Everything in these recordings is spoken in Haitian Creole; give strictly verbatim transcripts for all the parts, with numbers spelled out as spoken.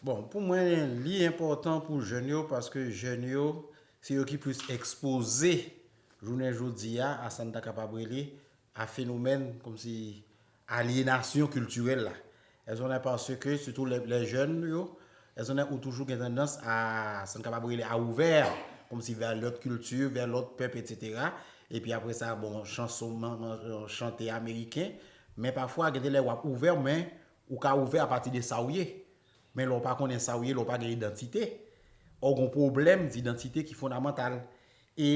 Bon, pou mwen, li enpòtan pou jèn yo, paske jèn yo, se yo ki plis ekspoze jounen jodi a, a sa n ta kapab rele, a fenomèn kòmsi alyenasyon kiltirèl la. Èzonè paske, sitou lè, lè jèn yo, èzonè ou toujou gen tandans a, sa n kapab rele a ouvè, kòmsi vè lòt kilti, vè lòt pèp, etsetera. Epi apre sa, bon, chanson, man- man- chante ameriken, men pafwa, gen de lè w ap ouvè, men ou ka ouvè apati de sa w ye. Men lè w pa konnen sa w ye, lè w pa gen idantite, ou gen pwoblèm didantite ki fondamantal. E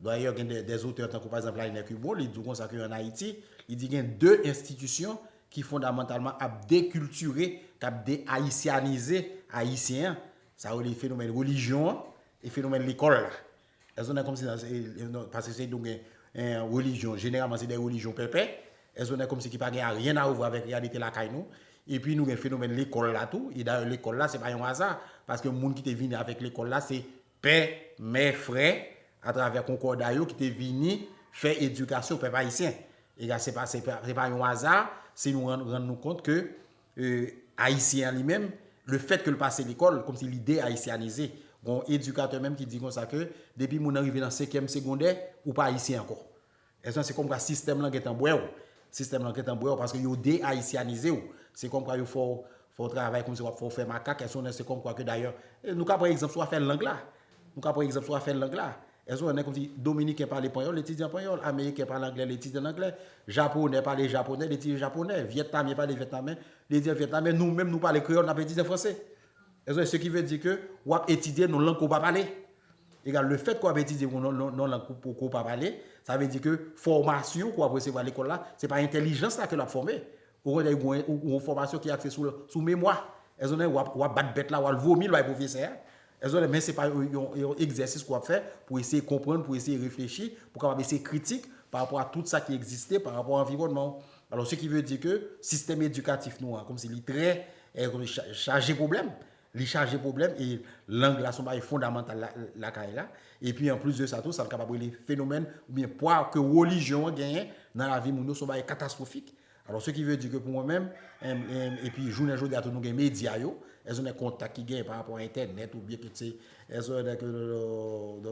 dayè, gen de, de zotè tankou pa egzanp Lainer Cubon, li di w konsa ke an Ayiti, li di gen de enstitisyon ki fondamantalman ap dekiltire, k ap deayisyanize Ayisyen an. Sa yo rele fenomèn relijyon an e fenomèn lekòl la. Èzonè kòmsi, paske se nou gen relijyon, jeneralman se de relijyon pèpè. Èzonè kòmsi ki pa gen aryen a ouvwa avèk reyalite lakay nou. Epi nou gen fenomèn lekòl la tou. E dayè lekòl la, se pa yon aza. Paske moun ki te vini avèk lekòl la, se pè, mè, frè, atravè konkòda yo ki te vini fè edikasyon pèp ayisyen. Ega, se pa, se pa, se pa yon aza si nou rann, rann nou kont ke e, Ayisyen an li menm, le fèt ke l pase lekòl, kòmsi li deayisyanize. Gon edikatè menm ki di konsa ke depi moun nan rive nan senkyèm segondè, ou pa ayisyen ankò. Èske se kòmkwa sistèm lan gentan bwè w? Sistèm lan gentan bwè w paske yo deayisyanize w. Se kòmkwa yo fè w, fè w travay kòmsi w ap fè w fè makak. Èske se kòmkwa ke dayè, e, nou ka pran egzanp sou afè lang la. Nou ka pran egzanp sou afè lang la. Èske w konnen kòmsi Dominiken pale panyòl, etidyan panyòl, Ameriken pale anglè, etidyan anglè, Japonè pale japonè, etidyan japonè, Vyetnamyen pale vyetnamyen, etidyan vyetnamyen, nou menm nou pale kreyòl, n ap etidye franse. Èske se ki vle di ke w ap etidye yon lang ke w pa pale? Egal, le fèt ke w ap etidye yon, yon, yon lang ke w pa pale, sa vle di ke fòmasyon ke w ap resevwa lekòl la, se pa entèlijans la ke l ap fòme. Okontrè, ou gen yon, yon fòmasyon ki akse sou, sou memwa. Èske w ap, w ap bat bèt la, w al vomi l bay pwofesè a. Èske men se pa yon, yon, yon egzèsis ke w ap fè pou eseye konprann, pou eseye reflechi, pou kapab eseye kritik pa rapò a tout sa ki egziste, pa rapò a anviwònman w. Alò, se ki vle di ke sistèm edikatif nou an, kòmsi li trè, e, kòmsi cha- chaje pwoblèm. Li chaje pwoblèm e lang la se yon bagay fondamantal la, lakay la. Epi, anplis de sa tou, sa n kapab rele fenomèn oubyen pwa ke relijyon an genyen nan lavi moun yo, se yon bagay katastwofik. Alò, se ki vle di ke pou mwen menm, em, em, epi jounen jodi a tou nou gen medya yo, èske w konnen kontak ki genyen pa rapò a entènèt oubyen ke se, èske w konnen ke,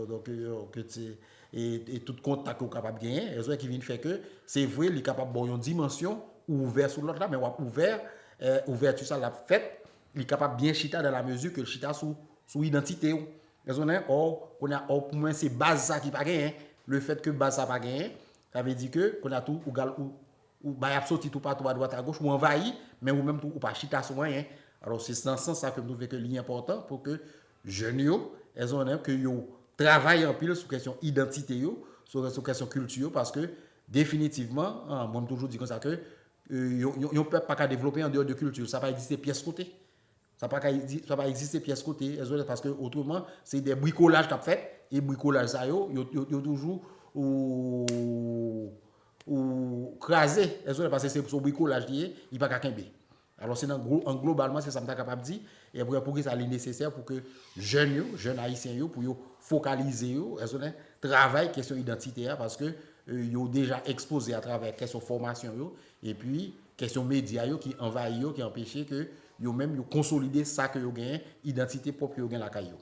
donk, ke se, e, e tout kontak ke w kapab genyen, èske ki vin fè ke, se vre, li kapab ba w yon dimansyon, ou ouvè sou lòt la, men w ap ouvè, e, ouvèti sa l ap fèt, li kapab byen chita dans la mesure ke l chita sou, sou idantite w. Èske w konnen, ò, kounye a, ò, pou mwen, se baz sa ki pa genyen. Le fèt ke baz sa pa genyen, sa vle di ke, kounye a tou, ou gal, ou, ou bay ap soti toupatou, adwat, agoch, ou anvayi, men ou menm tou, ou pa chita sou anyen. Alò, se nan sans sa ke m twouve ke li enpòtan pou ke jèn yo, èske w konnen, ke yo travay anpil sou kesyon idantite yo, sou, sou kesyon kilti yo, paske definitivman, an, mwen m toujou di konsa ke, e, yon, yon, yon pèp pa ka devlope andeyò de kilti. Sa pa egziste pyès kote. Sa pa ka egzi- sa pa egziste pyès kote, èske w konnen, paske otreman, se de brikolaj k ap fèt, e brikolaj sa yo, yo, yo, yo toujou ou, ou kraze, èske w konnen, paske se, se yon brikolaj li ye, li pa ka kenbe. Alò, se nan glo- an globalman, se sa m ta kapab di, e pou, poukisa li nesesè pou ke jèn yo, jèn ayisyen yo, pou yo fokalize yo, èske w konnen, travay kesyon idantite a, paske, e, yo deja ekspoze atravè kesyon fòmasyon yo, epi kesyon medya yo ki anvayi yo, ki anpeche ke yo menm yo konsolide sa ke yo genyen, idantite pwòp ke yo gen lakay yo.